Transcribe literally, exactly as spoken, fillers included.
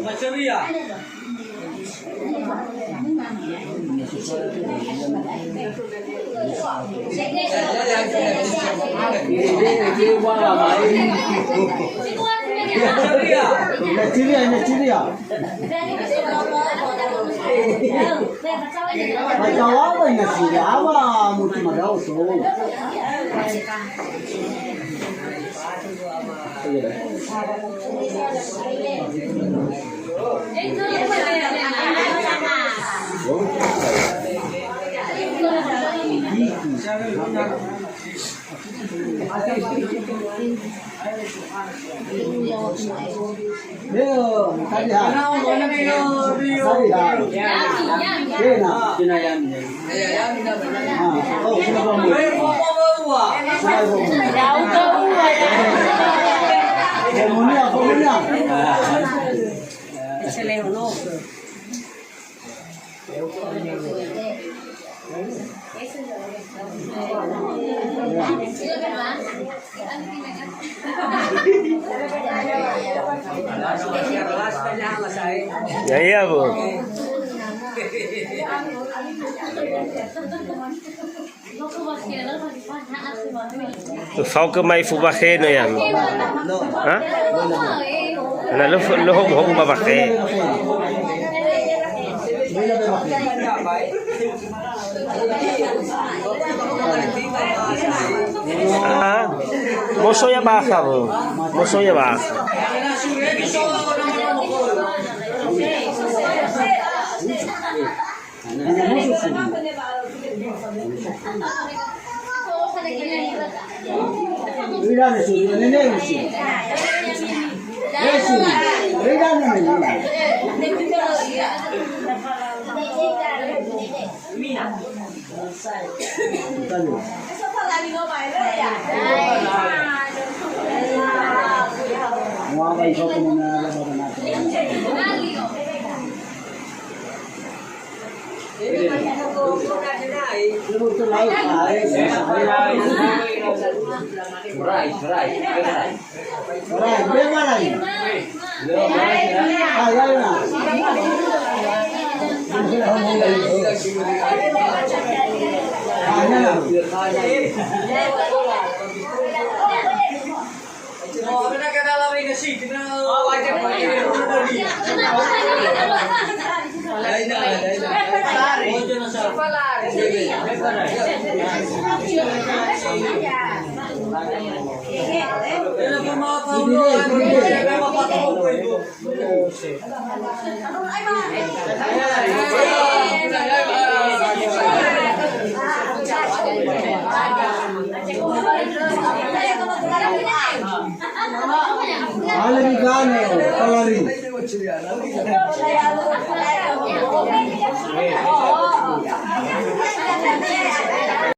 Maceria. Maceria, maceria. Ba tawa ba ina sira, awa mutu madao so. Leo, tadi ha. Tadi ha. Kena. Kena ya. Ah, oh, kena bomu. Kena bomu. Bomunia, bomunia. Ya, iya, Bu. Ufaogö mai fubahe no ya. Ha? Na lo, lo hobu-hobu ba bakhe. Ah, moso ya bakha, Bu. Moso ya bakha. Ale migane, palari.